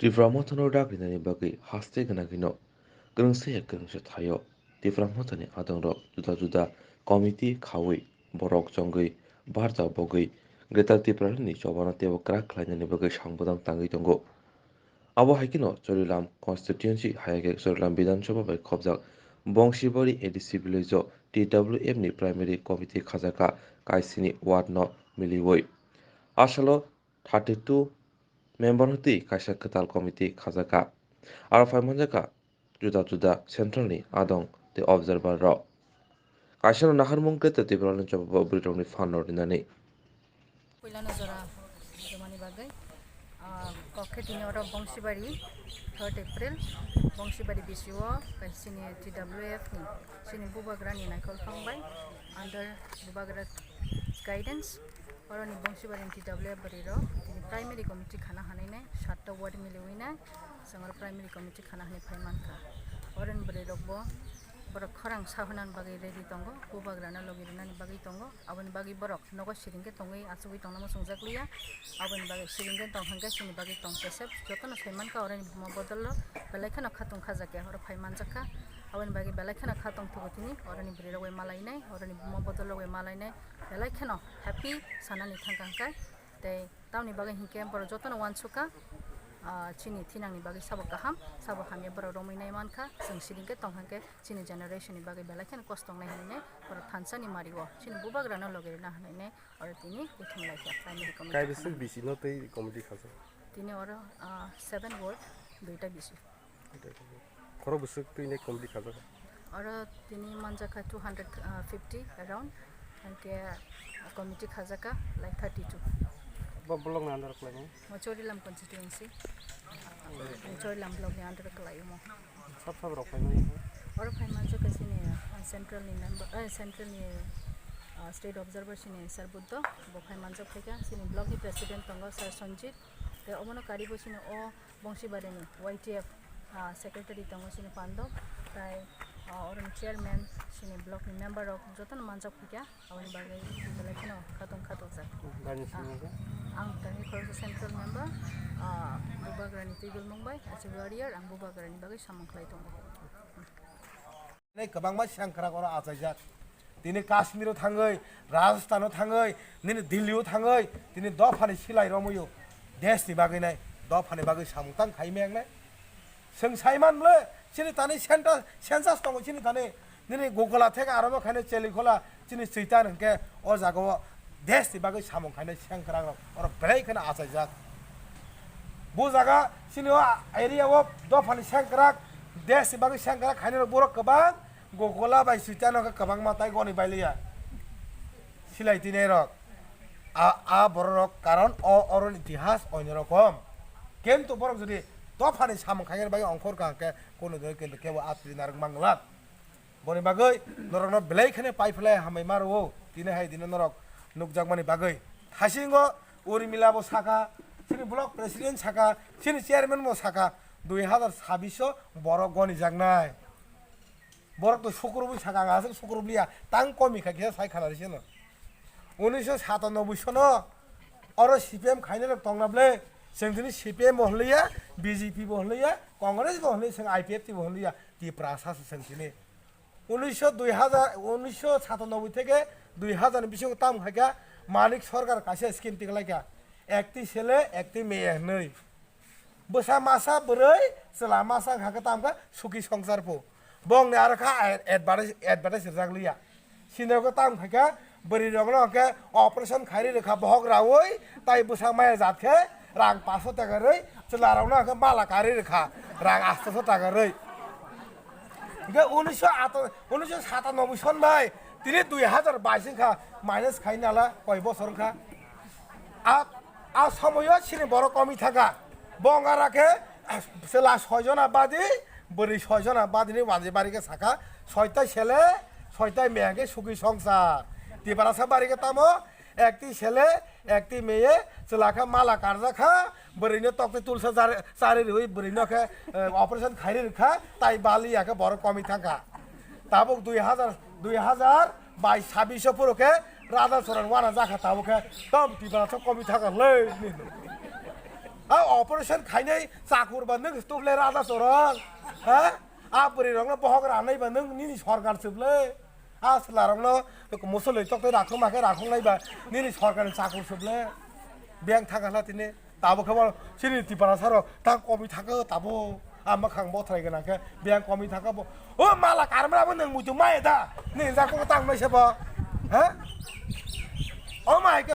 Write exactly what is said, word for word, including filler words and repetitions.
Tipra Mothano rak rinani bagwi haste gwnagwino kwrwngsa ya kwrwngsa thaio Tipra Mothani adongrok juda juda committee khaui borok chongwi barja bogwi Greater Tipralandni chobano teibo kwrak khlainani bagwi sambudang tangwi tongo. Abo hai kheno Chorilam constituency hai khe Chorilam Bidhan Sabha bai khopjak Bongsibari A D C village o T W F ni primary committee khajakha kaisini ward no miliui. Asalo thirty two member hwtwi kaisa kwtal committee khajakha. Aro phai manjakha juda juda central ni adong tei observer rok. Kaisano naharmung khe tei Tipraland chobabo bwrwi rokni phan no rinani. Puilano jora jomani bagwi, ah, kok khe tini oro Bongsibari, third April, Bongsibari B C O, kaisini T W F ni, chini bubagrani naikhol phang bai, under bubagra guidance, oroni Bongsibari T W F bwrwi rok, tini primary committee khana hanai nai, satta ward miliui nai, chwng oro primary committee khana hanai phai mankha. Oroni bwrwi rok bo borok khorang sahunan bagwi ready tongo, bubagrano logi rinani bagwi tongo, aboni bagwi borok nogo siring khe tongwi achugwi tongna muchungjak liya. Aboni bagwi siring khe tong hwnkhe chini bagwi tong kesep jotono sai mankha, oroni buma bodol rok belai kheno khatung khajak ya, oro phai manjak kha. Aboni bagwi belai kheno kha tong thugo tini, oroni bwrwi rok bai malainai, oroni buma bodol rok bai malainai, belai kheno happy sanani thangkha hwnkhe. Tei tamoni bagwi hinkhe borok jotono uansukha, ah, chini thinangni bagwi sabo kaham, sabo hamya borok romwi nai mankha, chwng siring khe tong hwnkhe chini generation ni bagwi belai kheno kosto wngnai hinwi borok thansa ni mari o chini bubagrano logi rwna hinwi oro tini kuthum lai kha primary committee. Kai bising khana. B C no tei committee khajak? Tini oro, ah, seven ward, duita B C. Khorok bwswk twi nai committee khajak? Oro tini manjak kha two hundred fifty around, hwnkhe committee khajak kha like thirty two. Bo block ni under o kwlainai? Mo Chorilam constituency, Chorilam block ni under o kwlai omo. Sab sab rok phaimani? Oro phai manjak kha chini, ah, central ni member, eh, central ni, ah, state observer chini Sir Buddho, bo phai manjak phaikha, chini block ni president tongo Sir Sanjit, tei omono karibo chini o Bongsibari ni Y T F, ah, secretary tongo chini Pandop, tai, ah, oroni chairman, chini block ni member rok jotono manjak phaikha, aboni bagwi belai kheno khatong khatokjak. Bani Ah, simi khe? Ang tani khoroksa central member, ah, Bubagrani Tuidul Mungbai, as a warrior, ang Bubagrani bagwi samung khlai tongo. Nai kwbangma sengkrak oro achaijak. Tini Kashmir o thangwi, Rajasthan o thangwi, nini Delhi o thangwi, tini dophani silai romwi o. Desh ni bagwi nai, dophani bagwi samung tang khai meng nai. Chwng sai man bwle, chini tani centa-, census tongo chini tani. Nini Gokola theke arombo khaino Chelikhola, chini Chwitan hwnkhe o jaga o desh ni bagwi samung khainai sengkrak rok oro belai kheno achaijak. Bo jaga chini o area o dophani sengkrak, desh ni bagwi sengkrak khainai rok borok kwbang, Gokola bai Chwitan hwnkhe kwbangma tai goni bailiya. Silai tini rok. A, a borok rok karon o oroni itihas oino rokom. Kintu borok jodi dophani samung khainai bagwi ongkhor kha hwnkhe kono dino kintu kebo atri narwk mangla. Boni bagwi norokno belai kheno pai phlai hambai ma rwo, tini hai dino norok nukjakmani bagwi. Thasingo Urmila bo sakha, chini block president sakha, chini chairman bo sakha, dui hazar sabbish o borok gonijaknai. Borok to sukrubwi sakha, ang aswk sukrubliya, tang komi kha kisa sai khanari seno. Unnish sho satanoboi sono oro C P M khainai rok tongna ble, chwng tini C P M bo hwnliya, B J P bo hwnliya, Congress bo hwnliya, chwng I P F T bo hwnliya, Tiprasa se chwng tini. Unnish sho dui hazar, unnish sho satanoboi theke dui hazar ni bisingo tamo khaikha Manik Sarkar kaisa scheme tiklaikha, ekti sele, ekti meye hwnwi. Bwsa masa bwrwi, chwla masa wngkha khe tamo khe suki songsar pho. Bongni aro kha ad-, advertise, advertise rijak liya. Sini khe tamo khaikha bwrwi rokno khe operation khairi rwkha bohok raui, tai bwsa maya jat khe rang paanch sho taka rwi, chwla rokno khe mala karwi rwkha rang aat sho taka rwi. Hingke unnish sho ato, unnish sho satanoboi son bai tini dui hazar bais wngkha, minus khai nala koi bosor wngkha. A, a somoyo chini borok komi thangkha. Bo wngkha ra khe chwla soi jona badi, bwrwi soi jona badi ni wanjwi bari khe sakha, soita sele, soita meyang khe suki songsar. Tiprasa bari khe tamo, ekti sele, ekti meye, chwla khe mala karjak kha, bwrwino tokti tulsa jar-, chari rwi bwrwino khe, eh, operation khairi rwkha, tai bali ya khe borok komi thangkha. Tabuk dui hazar, dui hazar bais sabbish o phuru khe Raja Soran wana jakha tabuk khe tom Tiprasa komi thangkha le. A operation khainai chakur ba nwng stop le raja sorong. Ha? A bwrwi rokno bohok ranai ba nwng nini sorkar swble. A swla rokno musoloi tok tei rakhuma khe rakhung nai ba nini sorkar ni chakur swble. Beng thang khala tini. Tabo khe bo chini Tipra saro tang komi thangkha tabo. A mwkhang bothrai gana khe beng komi thangkha bo. O mala karmra bo nwng muitu mai da. Ni ja ko tang mai se bo. Ha? O mai